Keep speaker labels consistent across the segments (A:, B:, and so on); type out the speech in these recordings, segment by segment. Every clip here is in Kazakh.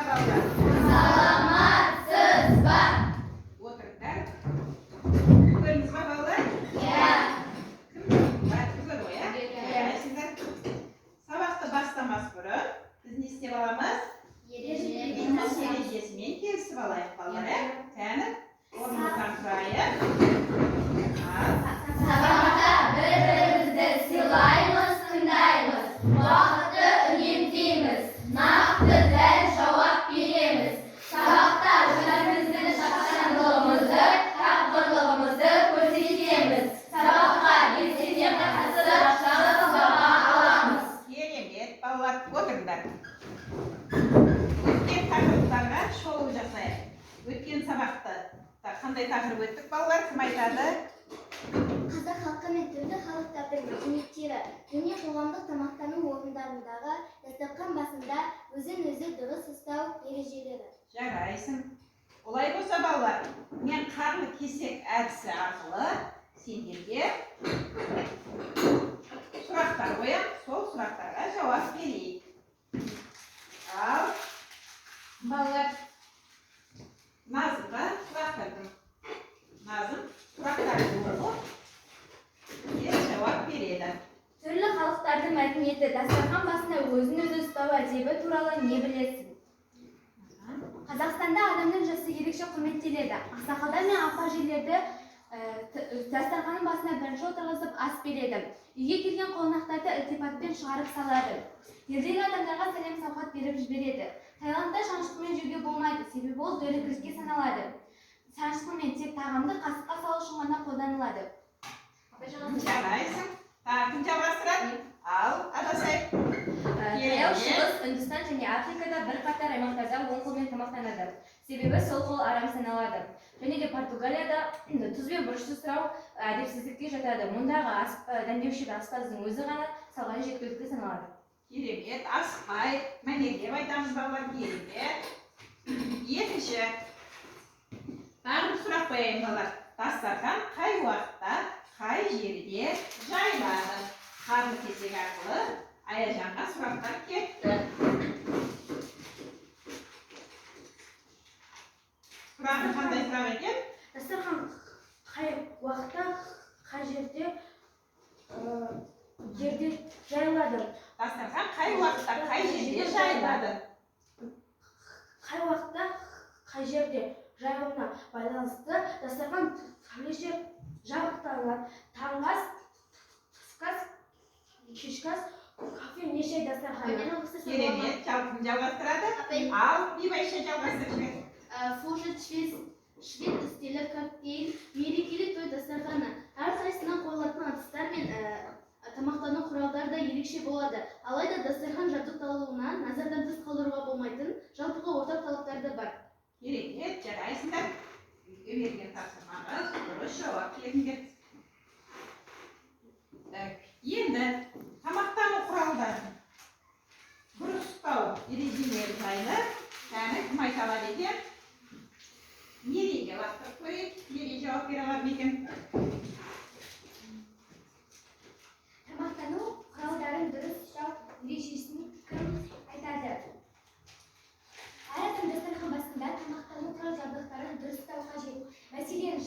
A: Балалар?
B: Саламатсыз ба?
A: Отырыңдар. Көрдіңіз ба, балалар?
B: Иә.
A: Кім бәрі түгел ғой, иә?
B: Иә.
A: Жарайсыңдар. Сабақты бастамас бұрын біз не істеп аламыз?
B: Ережелермен.
A: Жұмыс ережесімен келісіп алайық, балалар, иә? Кәні, орнымыздан тұрайық. Ал,
B: Сабақта бір-бірімізді сыйлаймыз, тыңдаймыз, уақытты үнемдейміз, нақты дәл жауап береміз. Сабақта өзіміздің шақшаңдылығымызды, тапқырлығымызды көрсетеміз. Сабаққа белсене қатысып, жақсы баға аламыз.
A: Керемет, балалар, отырыңдар. Өткен тақырыптарға шолу жасайық. Өткен сабақты қандай тақырып өттік, балалар? Кім айтады?
C: Қазақ халқы мен түрлі халықтардың мәдениеттері және қоғамдық тамақтану орындарындағы дастархан басында өзін-өзі дұрыс ұстау ережелері.
A: Жарайсың. Олай болса, балалар, мен қарлы кесек әдісі арқылы сендерге сұрақтар қоямын. Сол сұрақтарға жауап берейік. Ал, балалар, Назымға лақтырдым. Назым сұрақтарды оқып, тез жауап береді.
D: Түрлі халықтардың мәдениеті, дастархан басында өзін-өзі ұстау әдебі туралы не білесің? Қазақстанда адамның жасы ерекше құрметтеледі. Ақсақалдар мен апа әжелерді дастарханның басына бірінші отырғызып, ас береді. Үйге келген қонақтарды ілтипатпен шығарып салады. Елдегі адамдарға сәлем сауғат беріп жібереді. Таиландта шанышқымен жеуге болмайды, себебі ол дөрекілікке саналады. Шанышқымен тек тағамды қасыққа салу үшін ғана қолданылады.
A: Жарайсың. Тағы кім жалғастырады? Ал, Адасай.
E: Таяу Шығыс, Үндістан және Африкада бірқатар аймақтарда оң қолмен тамақтанады. Себебі сол қол арам саналады. Және де Португалияда тұз бен бұрышты сұрау әдепсіздікке жатады. Мұндағы ас, дәмдеуші аспаздың өзі ғана салғаны жеткілікті саналады.
A: Керемет, асықпай, мәнерлеп айтамыз, балалар, керемет. Екінші, тағы бір сұрақ қояйын, балалар. Дастархан қай уақытта, қай жерде жайылады? Қарлы кесек арқылы Аяжанға сұрақтар кетті. Сұрағы қандай сұрақ екен?
F: Дастархан қай уақытта, қай жерде жайылады?
A: Дастархан қай уақытта, қай жерде жайылады?
F: Қай уақытта, қай жерде жайылуына байланысты дастархан түрліше жабдықталады. Таңғы ас, түскі ас, кешкі ас, кофе не шай дастарханы.
A: Керемет, кім жалғастырады? Ал, Бибайша, жалғастырып жібер.
G: Фуршет, швед үстелі, коктейль, мерекелік той дастарханы. Әрқайсысына қойылатын ыдыстар мен тамақтану құралдары да ерекше болады. Алайда дастархан жабдықталуына назардан тыс қалдыруға болмайтын жалпыға ортақ талаптар да бар.
A: Керемет, жарайсыңдар. Үйге берген тапсырмаға дұрыс жауап бердіңдер. Так, енді тамақтану құралдарын дұрыс ұстау ережелері жайлы кәні кім айта алады екен? Мерейге лақтырып көрейік. Мерей жауап бере алады ма екен?
D: Тамақтану құралдарын дұрыс ұстау ережесін кім айтады? Әр адам дастархан басында тамақтану құрал жабдықтарын дұрыс ұстау қажет. Мәселен,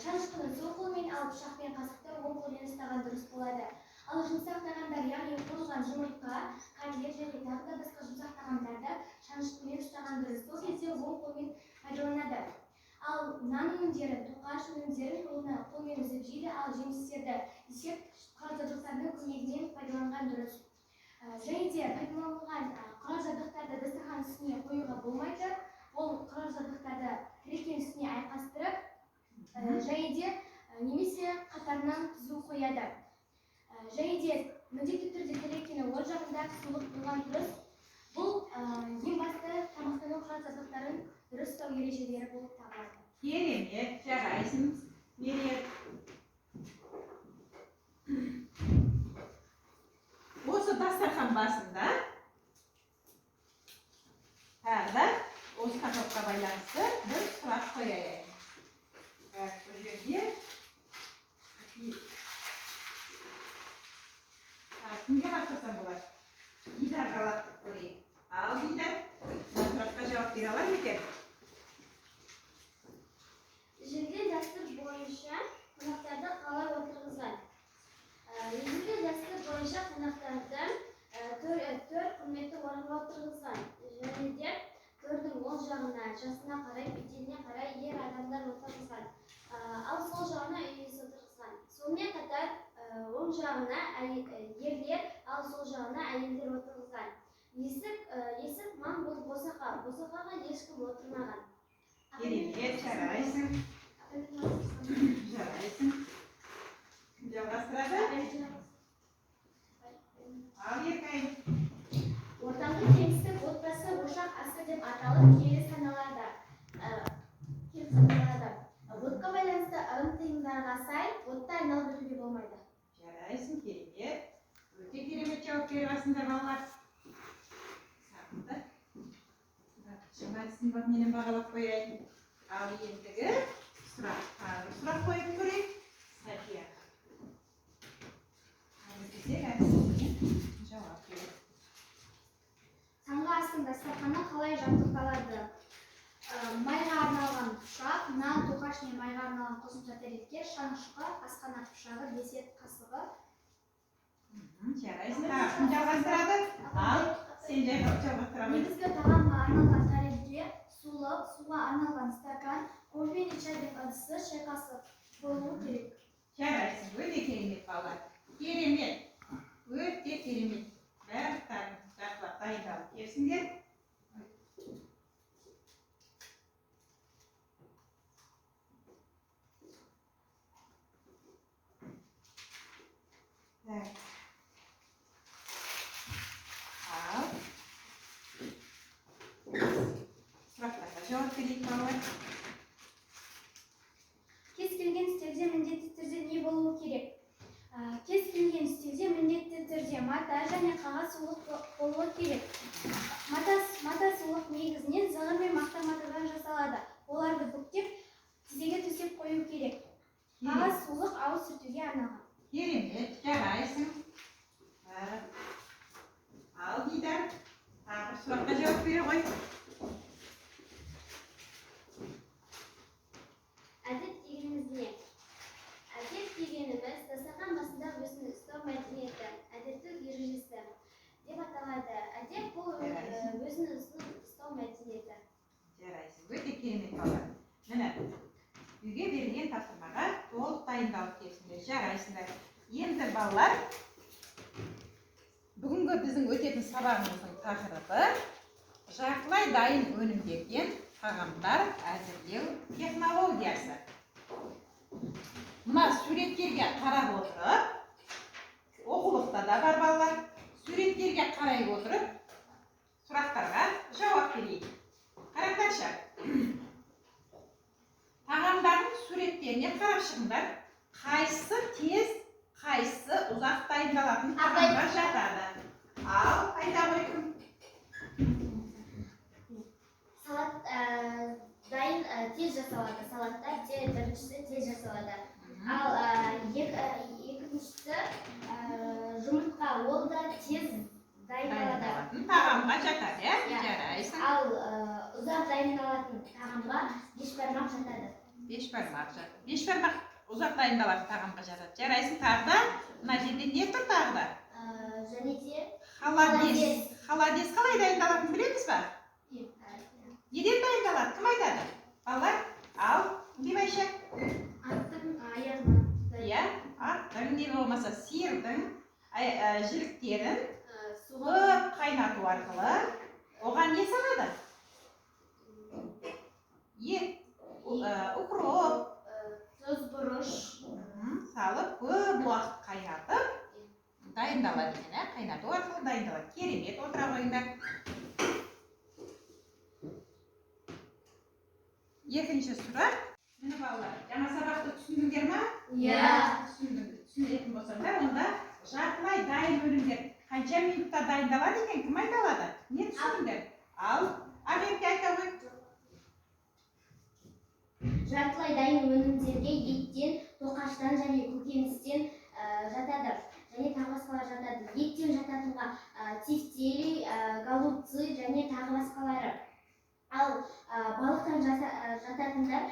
D: шанышқыны сол қолмен, ал пышақ пен қасықты оң қолмен ұстаған дұрыс болады. Ал жұмсақ тағамдар, яғни қуырылған жұмыртқа, котлет және тағы да басқа жұмсақ тағамдарды шанышқымен ұстаған дұрыс. Сол кезде оң қолмен пайдаланады. Ал нан өнімдерін, тоқаш өнімдерін оны қолмен үзіп жейді, ал жемістерді десерт құрал жабдықтарының көмегімен пайдаланған дұрыс. Және де пайдаланылған құрал жабдықтарды дастархан үстіне қоюға болмайды. Ол құрал жабдықтарды тарелкенің үстіне айқастырып, және де немесе қатарынан түзу қояды. Және де міндетті түрде тарелкенің оң жағында сулық болған дұрыс. Бұл ең басты тамақтану құрал жабдықтарын дұрыс ұстау ережелері болып табылады.
A: Керемет, жарайсың, Мерей. Осы дастархан басында тағы да осы тақырыпқа байланысты бір сұрақ қояйын. Так, бұл жерде так, кімге лақтырсам болады? Дидарға лақтырып көрейік. Ал, Дидар, мына сұраққа
C: оң жағына жасына қарай, беделіне қарай ер адамдар отырғызған, ал сол жағына үй иесі отырғызған. Сонымен қатар оң жағына ерлер, ал сол жағына әйелдер отырғызған. Есік маң бұл босаға, босағаға ешкім отырмаған.
A: Керемет, жарайсың. Жарайсың. Кім жалғастырады? Ал, Еркайым.
C: Ортаңғы кеңістік отбасы ошақ асы деп аталып киелі саналады. Отқа байланысты ырым тыйымдарға сай отты айналып өтуге болмайды.
A: Жарайсың, керемет. Өте керемет жауап беріп алсыңдар, балалар. Сағынды. Жаңа менен бағалап қояйын. Ал ендігі сұрақ, тағы бір сұрақ қойып көрейік. София. Кезек әріптесіне жауап береді.
C: Таңғы астың дастарханы қалай жабдықталады? Майға арналған пышақ, нан, тоқаш не майға арналған қосымша тәрелке, шанышқы, асхана пышағы, десерт қасығы.
A: Жарайсың. Тағы кім жалғастырады? Ал, сен жалғастыра ғой.
C: Негізгі тағамға арналған тәрелке, сулық, суға арналған стакан, кофе не чайдың ыдысы, шай қасық болуы керек.
A: Жарайсың, өте керемет, балалар. Керемет. Өте керемет. Барлықтарың жақсылап дайындалып келсіңдер. Так. Ал. Сұрақтарға жауап берейік, балалар.
C: Кез келген үстелде міндетті түрде не болуы керек? Кез келген үстелде міндетті түрде мата және қағаз сулық болуы керек. Мата сулық негізінен зығыр мен мақта матадан жасалады. Оларды бүктеп, тізеге төсеп қою керек. Қағаз сулық ауыз сүртуге арналған.
A: Керемет, жарайсың. Ал, Дидар, тағы бір сұраққа жауап бере ғой.
C: Әдеп дегеніміз не? Әдеп дегеніміз дастархан басында өзін ұстау мәдениеті, әдептілік ережесі деп аталады. Әдеп бұл өзін ұстау мәдениеті.
A: Жарайсың, өте керемет, балалар. Міне, үйге берілген тапсырмаға толық дайындалып келсіңдер, жарайсыңдар. Енді, балалар, бүгінгі біздің өтетін сабағымыздың тақырыбы жартылай дайын өнімдерден тағамдар әзірлеу технологиясы. Мына суреттерге қарап отырып, оқулықта да бар, балалар, суреттерге қарай отырып, сұрақтарға жауап берейік. Қараңдаршы. Тағамдардың суреттеріне қарап шығыңдар. Қайсысы тез, қайсысы ұзақ дайындалатын тағамға жатады? Ал, айта ғой кім?
C: Салат дайын тез жасалады. Салаттар біріншісі тез жасалады. Ал екіншісі жұмыртқа, ол да тез дайындалады.
A: Дайындалатын тағамға жатады, иә?
C: Иә.
A: Жарайсың.
C: Ал ұзақ дайындалатын тағамға бешбармақ жатады.
A: Бешбармақ жатады. Бешбармақ ұзақ дайындалатын тағамға жатады. Жарайсың, тағы да мына жерде не тұр тағы да?
C: Және де
A: Холодец. Холодец қалай дайындалатынын білеміз ба? Неден дайындалады? Кім айтады? Балалар, ал, Бибайша.
F: Аттың аяғынан.
A: Иә, аттың не болмаса сиырдың жіліктерін
F: Суға
A: көп қайнату арқылы оған не салады? Ет, укроп,
F: тұз, бұрыш.
A: Салып көп уақыт қайнатып дайындалады екен, ә? Қайнату арқылы дайындалады. Керемет, отыра қойыңдар. Екінші сұрақ. Міне, балалар, жаңа сабақты түсіндіңдер ма?
B: Иә.
A: Түсіндің. Түсінетін болсаңдар, онда жартылай дайын өнімдер қанша минутта дайындалады екен, кім айта алады? Не түсіндіңдер? Ал, Ақерке айта ғой.
C: Жартылай дайын өнімдерге еттен, тоқаштан және көкөністен жатады. Және тағы басқалар жатады. Еттен жататынға тефтели, голубцы және тағы басқалары. Ал балықтан жататындар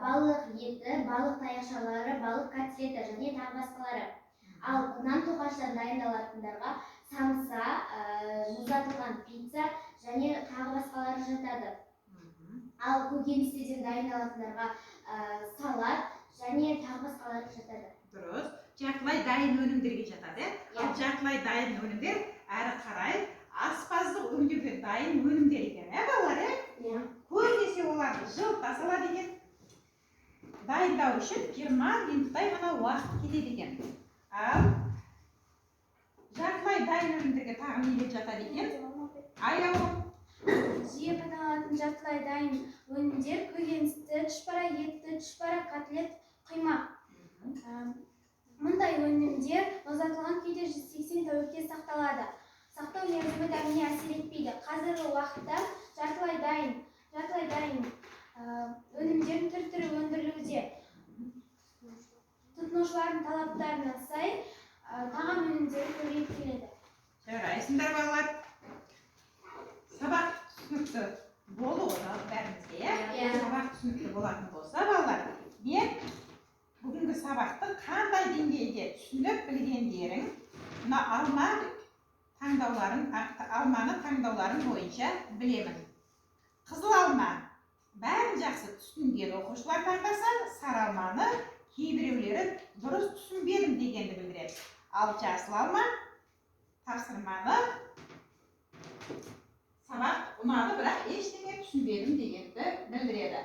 C: балық еті, балық таяқшалары, балық котлеті және тағы басқалары. Ал нан тоқаштан дайындалатындарға самса, мұздатылған пицца және тағы басқалары жатады. Ал көкөністерден дайындалатындарға салат және тағы басқалар жатады.
A: Дұрыс, жартылай дайын өнімдерге жатады, иә? Ал
C: Иә.
A: жартылай дайын өнімдер әрі қарай аспаздық өңдеуге дайын өнімдер екен, иә, балалар, иә?
C: Иә.
A: Көбінесе оларды жылыта салады екен. Дайындау үшін 20 минуттай ғана уақыт кетеді екен. Ал жартылай дайын өнімдерге тағы нелер жатады екен, Аяулым?
D: Жиі пайдаланылатын жартылай дайын өнімдер: көкөністі, тұшпара, етті, тұшпара, котлет, құймақ. Мұндай өнімдер мұздатылған күйде 180 тәулікке сақталады. Сақтау мерзімі дәміне әсер етпейді. Қазіргі уақытта жартылай дайын өнімдердің түр түрі өндірілуде. Тұтынушылардың талаптарына сай тағам өнімдері көбейіп келеді.
A: Жарайсыңдар, балалар. Сабақ түсінікті болды ғой жалпы бәрімізге, иә?
C: Иә.
A: Сабақ түсінікті болатын болса, балалар, мен бүгінгі сабақты қандай деңгейде түсініп білгендерің мына алма таңдауларын, алманы таңдауларың бойынша білемін. Қызыл алма бәрін жақсы түсінген оқушылар таңдаса, сары алманы кейбіреулері дұрыс түсінбедім дегенді білдіреді. Ал жасыл алма тапсырманы, сабақ ұнады, бірақ ештеңе түсінбедім дегенді білдіреді.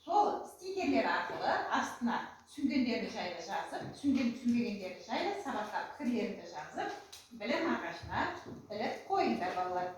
A: Сол стикерлер арқылы астына түсінгендерін жайлы жазып, түсінген түсінбегендері жайлы сабаққа пікірлеріңді жазып, білім ағашына іліп қойыңдар, балалар.